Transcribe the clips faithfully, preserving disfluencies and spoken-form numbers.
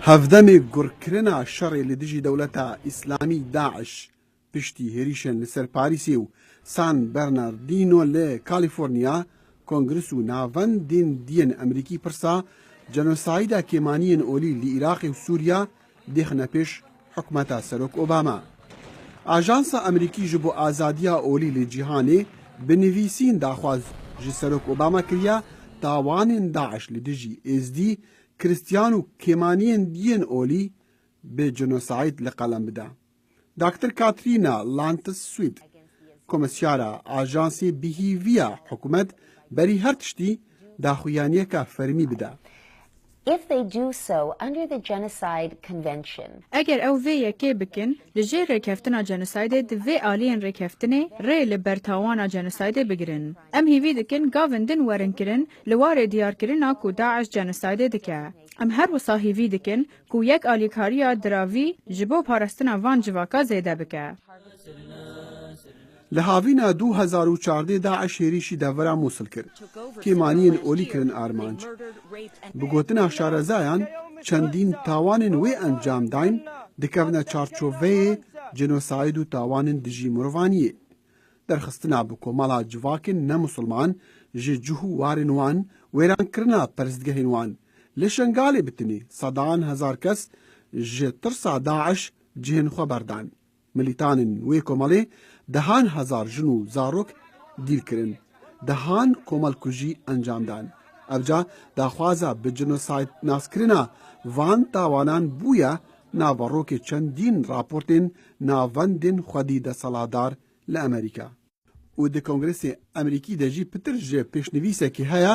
Hevdemê gurkirina şerê li dijî dewleta Îslamî DAIŞ piştî hêrîşên li ser Parîsê û San Bernardino li Kalîforniya, Kongres û navendên diyên Amerîkî pirsa cenosayda kêmaniyên olî li Iraqê û Sûriya dêxine pêş hikûmeta Serok Obama. Ajansa Amerîkî ji bo azadiya olî li cîhanê bi nivîsîn daxwaz ji Serok Obama kiriya tawanên DAIŞ li dijî Êzdî, Kristiyan û kêmaniyên diyên olî bi cenosayd li qelem bide. Doktor Katrîna Lantis Swît, Komisyara Ajansê Bihîviya Hikûmet, berî her tiştî daxuyaniyeka fermî bide. If they do so under the Genocide Convention. Eger ew vê yekê bikin, li jêr rêkeftina cenosaydê di vê aliyên rêkeftinê rê li ber tawana cenosaydê bigirin. Em hîvî dikin gavên din werin kirin li warê diyarkirina ku DAIŞ cenosaydê dike. Em her wisa hîvî dikin ku yek alîkariya diravî ji bo parastina van civaka zêde bike. Li havîna du hezar û çardeh DAIŞ hêrîşî devera Mûsil kir. Kêmaniyên olî kirin armanc. Bi gotina şarezayan, çendîn tawanên wê encam dayîn dikevne çarçoveyê cenosayd û tawanên dijî mirovaniyê. Derxistina bi komela civakên ne misilman ji cih û warên wan, wêrankirina perestgehên wan. Li Şengalê bi tinê sedan hezar kes ji tirsa DAIŞ cihên xwe berdan. Milîtanên wê komelê dehan hezar jin û zarok dîl kirin, dehan komelkujî encam dan. Evca daxwaza bi cenosayd naskirina van tawanan bûye naverokê çendîn raportên navendên xwedî desthilatdar li Amerîka. Û di Kongresê Amerîkî de jî pitir ji pêşnivîsekî heye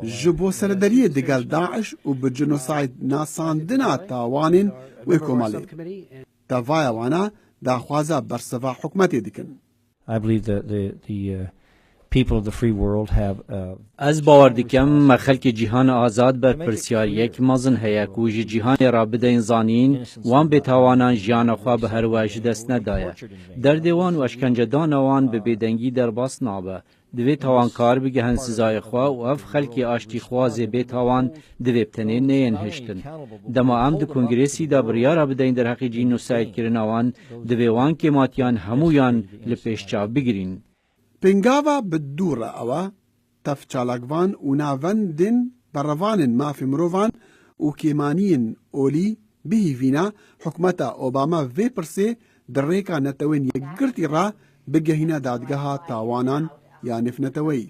ji bo seredariyê digel DAIŞ û bi cenosayd nasandina tawanên wê komelê. Tevaya wana daxwaza bersiva hikûmetê dikin. I believe that the, the uh, people of the free world have uh, Ez bawer dikim me xelkê cîhana azad berpirsiyariyek mezin heye ku ji cîhanê re bideyên zanîn wan bêtawanan jiyana xwe bi herwe ji dest nedaye. Derdê wan û eşkencedana wan bi bêdengî derbas nabe. Divê tawankar bigihin sizayê xwe û ev xelkê aştîxwazê bêtawan divê bi tenê neyên hiştin. Dema em di kongresî de biryara bideyn derheqê cînosaydkirina wan, divê wan kêmatiyan hemûyan li pêş çav bigirîn. Pêngava bi dû re ew e, tev çalakvan û navendên berevanên mafê mirovan û kêmaniyên olî bihîvîna hikûmeta Obama vê pirsê di rêka Netewên Yekgirtî re bigehîne dadgeha tawanan ya nêvneteweyî.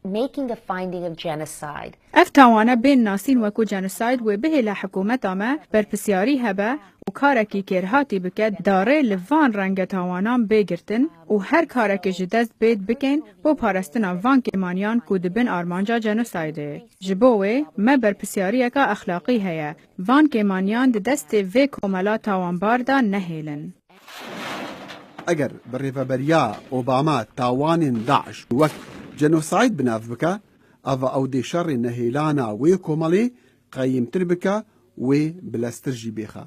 Making a finding of genocide. Ev tawane bên nasîn wekû cenosayd wê bihêle hikûmeta me berpisyarî hebe û karekî kêrhatî bike darê li van renge tawanan bê girtin û her karekê ji dest bêd bikin bo parastina van kêmaniyan ku dibin armanca cenosaydê. Ji bo wê me berpisyariyeka exlaqî heye. Van kêmaniyan di destê vê komela tawanbar de nehêlin. Eger bi rêveberiya Obama tawanên DAIŞ wek cenosayd bi nav bike, eva ew dê şerê nehêlana wê komelê qeyîmtir bike, wê bileztir jî bêxe.